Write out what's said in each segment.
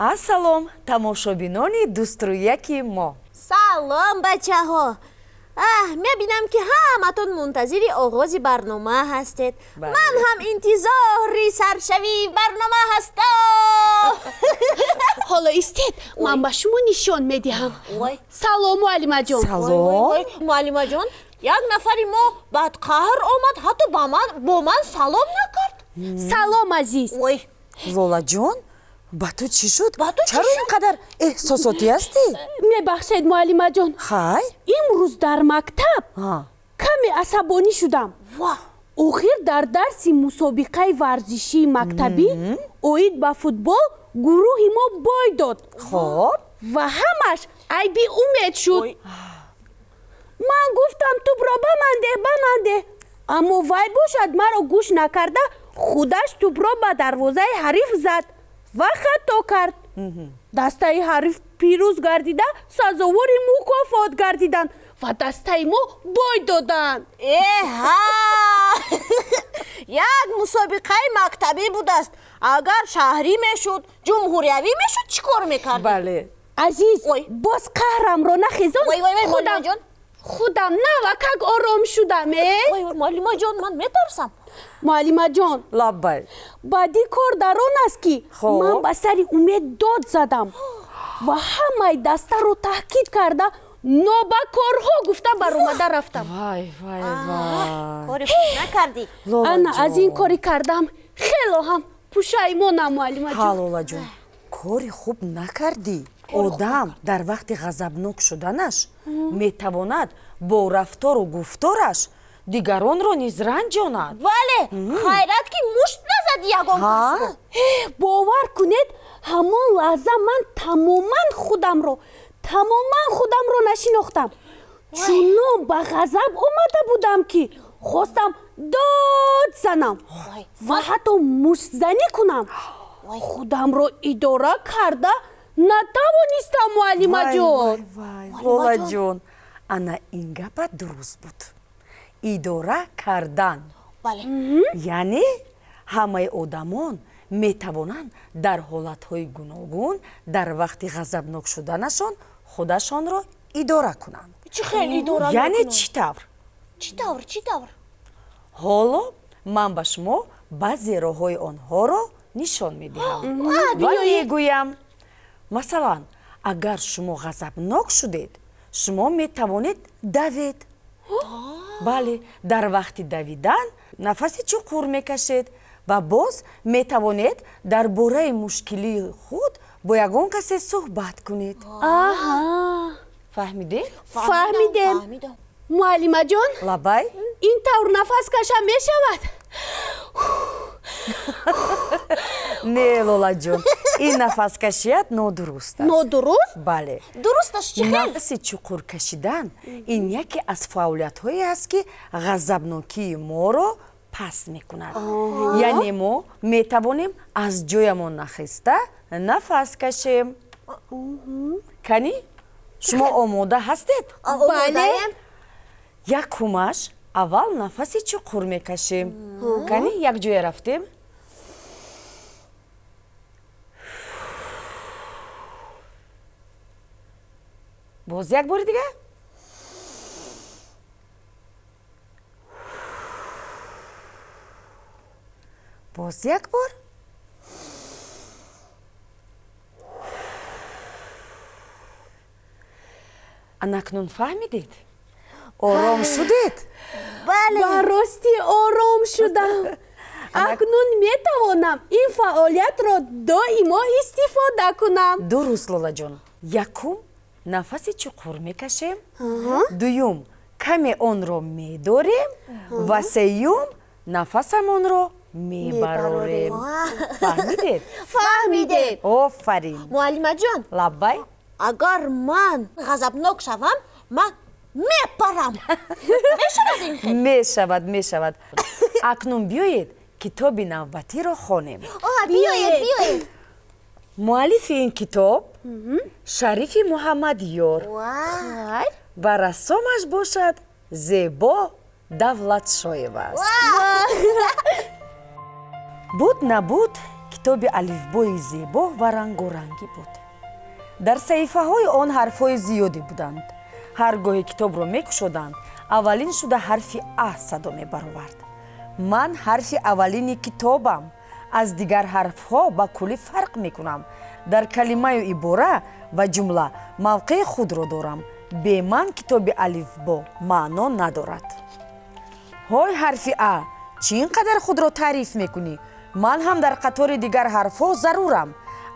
Ассалом, тамошобинони дӯстрӯяки мо. Салом, бачаҳо! Аҳ, мебинам, ки ҳаматон мунтазири оғози барнома ҳастед. Бале. Ман ҳам интизори саршавии барнома ҳастам. Ҳоло истед, ман ба шумо нишон медиҳам. Ой. Салом, муаллимаҷон. Салом. Ой, муаллимаҷон, як нафари мо бадқаҳр омад, ҳатто ба ман бо ман салом накард. Салом, азиз. Ой. Лолаҷон, ба ту чӣ шуд? Ба ту чӣ Чаро шуд? ин қадар эҳсосотӣ ҳастӣ? Мебахшед, муаллимаҷон. Хай. Имрӯз дар мактаб каме асабонӣ шудам. Ва. Охир дар дарси мусобиқаи варзишии мактабӣ оид ба футбол гурӯҳи мо бой дод. Хоб. Ва ҳамаш айби Умед шуд. Ой. Ман гуфтам, тӯбро ба ман деҳ, ба ман деҳ, аммо вай бошад, маро гӯш накарда, худаш тӯбро ба дарвозаи ҳариф зад ва хато кард. Дастаи ҳариф пирӯз гардида, сазовори мукофот гардиданд ва дастаи мо бой доданд. Эҳа, як мусобиқаи мактабӣ будааст. Агар шаҳрӣ мешуд, ҷумҳуриявӣ мешуд, чӣ кор мекардӣ? Бале. Азиз, Ой. боз қаҳрамро нахезон. Ой, ой, ой. Худам Муаллимаҷон. худам навакак ором шудам, э. Ой, ой, муаллимаҷон, ман метарсам. Муаллимаҷон. Лаббай. Баъди кор дар он аст, ки Хоб. ман ба сари Умед дод задам ва ҳамаи дастаро таҳкид карда, нобакорҳо гуфта, баромада рафтам. Вай, вай, вай! Кори хуб накардӣ. Ана, аз ин Лолаҷон. кори кардам хело ҳам пушаймонам, Ҳа. муаллимаҷон. Лолаҷон, кори хуб накардӣ. Одам дар вақти ғазабнок шуданаш метавонад бо рафтору гуфтораш дигаронро низ ранҷонад. Бале, хайрат, ки мушт назади ягон Ҳа? касро. Бовар кунед, ҳамон лаҳза ман тамоман худамро нашинохтам. Чунон ба ғазаб омада будам, ки хостам дод занам Ой. ва ҳатто муштзанӣ кунам. Худамро идора карда натавонистам, муаллимаҷон. Вай, вай, Лолаҷон, ана ин гапат дуруст буд. Идора кардан. Бале. Яъне ҳамаи одамон метавонанд дар ҳолатҳои гуногун дар вақти ғазабнок шуданашон худашонро идора кунанд. Чӣ хел идора Яъне мекунанд? чӣ тавр? Чӣ тавр, чӣ тавр? Ҳоло ман ба шумо баъзе роҳҳои онҳоро нишон медиҳам ва мегӯям. Масалан, агар шумо ғазабнок шудед, шумо метавонед давед. Бале, дар вақти давидан нафаси чуқур мекашед ва боз метавонед дар бораи мушкилии худ бо ягон касе суҳбат кунед. Аҳа. Фаҳмидед? Фаҳмидем. Фаҳмидам. Муаллимаҷон. Лабай. Ин тавр нафас кашам мешавад? Не, Лолаҷон, ин нафаскашият нодуруст аст. Нодуруст? Бале. Дурусташ чӣ хел? Нафаси чуқур кашидан ин яке аз фаъолиятҳое аст, ки ғазабнокии моро паст мекунад. Яъне мо метавонем аз ҷоямон нахиста нафас кашем. Канӣ, шумо омода ҳастед? Омодаем. Якумаш, аввал нафаси чуқур мекашем. Канӣ, якҷоя рафтем. Боз як бори дига. Боз як бор. Анакнун фаҳмидед, ором шудед? Бале. Ба ростӣ, ором шудам. Акнун метавонам ин фаъолиятро доимо истифода кунам. Дуруст, Лолаҷон. Якум, нафаси чуқур мекашем, дуюм, каме онро медорем ва сеюм, нафасамонро мебарорем. Фаҳмидед? Фаҳмидем. Офарин. Муаллимаҷон. Лаббай. Агар ман ғазабнок шавам, ман мепарам, мешавад ин хел? Мешавад, мешавад. Акнун биёед, китоби навбатиро хонем. Биёед, биёед. Муаллифи ин китоб Шарифи Муҳаммадёр ва рассомаш бошад Зебо Давлатшоева аст. Буд набуд, китобхонае. Китоби алифбои зебо ва рангорангӣ буд. Дар саҳифаҳои он ҳарфҳои зиёде буданд. Ҳар гоҳе китобро мекушоданд, аввалин шуда ҳарфи А садо мебаровард. Ман ҳарфи аввалини китобам, аз дигар ҳарфҳо ба куллӣ фарқ мекунам. Дар калимаю ибора ва ҷумла мавқеи худро дорам. Бе ман китоби алифбо маъно надорад. Ҳой, ҳарфи А, чӣ ин қадар худро таъриф мекунӣ? Ман ҳам дар қатори дигар ҳарфҳо зарурам.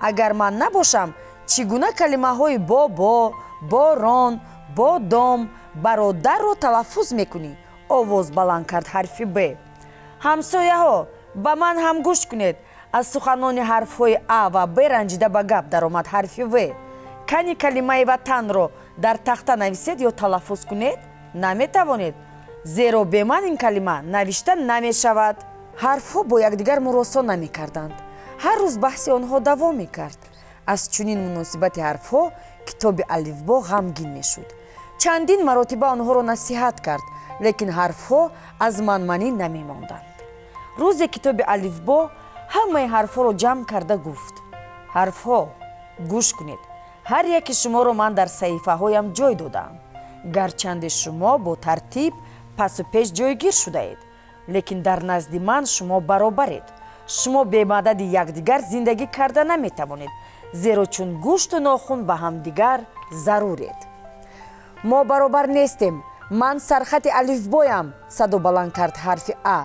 Агар ман набошам, чӣ гуна калимаҳои бобо, борон, бодом, бародарро талаффуз мекунӣ? Овоз баланд кард ҳарфи Б. Ҳамсояҳо, ба ман ҳам гӯш кунед. Аз суханони ҳарфҳои А ва Б ранҷида ба гап даромад ҳарфи В. Кани, калимаи ватанро дар тахта нависед ё талаффуз кунед. Наметавонед, зеро бе ман ин калима навишта намешавад. Ҳарфҳо бо якдигар муросо намекарданд. Ҳар рӯз баҳси онҳо давом мекард. Аз чунин муносибати ҳарфҳо китоби алифбо ғамгин мешуд. Чандин маротиба онҳоро насиҳат кард, лекин ҳарфҳо аз манманӣ намемонданд. Рӯзе китоби алифбо ҳамаи ҳарфҳоро ҷамъ карда гуфт: Ҳарфҳо, гӯш кунед. Ҳар яки шуморо ман дар саҳифаҳоям ҷой додаам. Гарчанде шумо бо тартиб пасу пеш ҷойгир шудаед, лекин дар назди ман шумо баробаред. Шумо бемадади якдигар зиндагӣ карда наметавонед, зеро чун гӯшту нохун ба ҳамдигар заруред. Мо баробар нестем, ман сархати алифбоям, садо баланд кард ҳарфи А.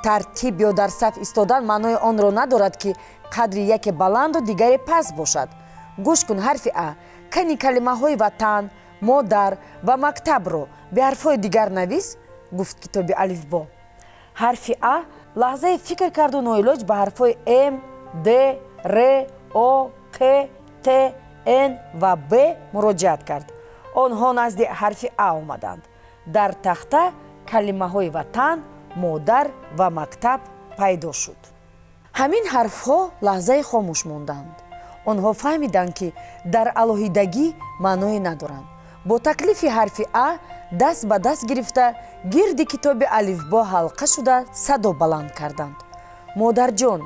Тартиб ё дар саф истодан маънои онро надорад, ки қадри яке баланду дигаре паст бошад. Гӯш кун, ҳарфи А, кани калимаҳои ватан, модар ва мактабро бе ҳарфҳои дигар навис, гуфт китоби алифбо. Ҳарфи А лаҳзае фикр карду ноилоҷ ба ҳарфҳои М, Д, Р, О, Қ, Т, Н ва Б муроҷиат кард. Онҳо назди ҳарфи А омаданд. Дар тахта калимаҳои ватан, модар ва мактаб пайдо шуд. Ҳамин ҳарфҳо лаҳзае хомӯш монданд. Онҳо фаҳмиданд, ки дар алоҳидагӣ маъное надоранд. Бо таклифи ҳарфи А даст ба даст гирифта, гирди китоби алифбо ҳалқа шуда, садо баланд карданд: Модарҷон,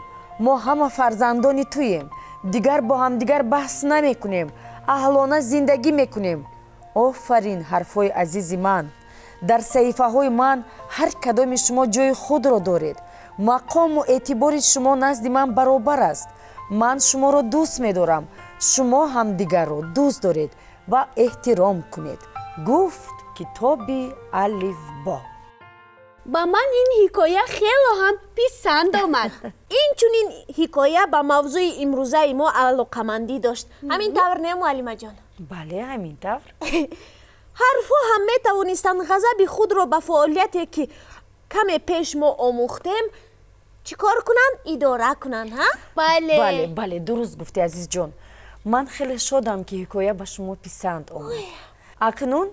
мо ҳама фарзандони туем. Дигар бо ҳамдигар баҳс намекунем, аҳлона зиндагӣ мекунем. Офарин, ҳарфҳои азизи ман! Дар саҳифаҳои ман ҳар кадоми шумо ҷои худро доред. Мақому эътибори шумо назди ман баробар аст. Ман шуморо дӯст медорам. Шумо ҳамдигарро дӯст доред ва эҳтиром кунед, гуфт китоби алифбо. Ба ман ин ҳикоя хело ҳам писанд омад. Инчунин ҳикоя ба мавзӯи имрӯзаи мо алоқамандӣ дошт. Ҳамин тавр, не, муаллимаҷон? Бале, ҳамин тавр. Ҳарфҳо ҳам метавонистанд ғазаби худро ба фаъолияте, ки каме пеш мо омӯхтем, чӣ кор кунанд? Идора кунанд, ҳа? Бале. Бале, дуруст гуфтӣ, азизҷон. Ман хеле шодам, ки ҳикоя ба шумо писанд омад. Акнун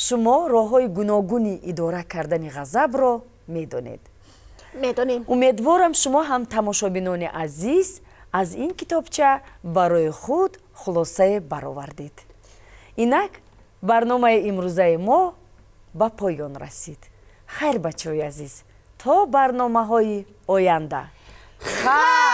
шумо роҳҳои гуногуни идора кардани ғазабро медонед. Медонем. Умедворам, шумо ҳам, тамошобинони азиз, аз ин китобча барои худ хулосае баровардед. Инак барномаи имрӯзаи мо ба поён расид. Хайр, бачаҳои азиз, то барномаҳои оянда, хайр.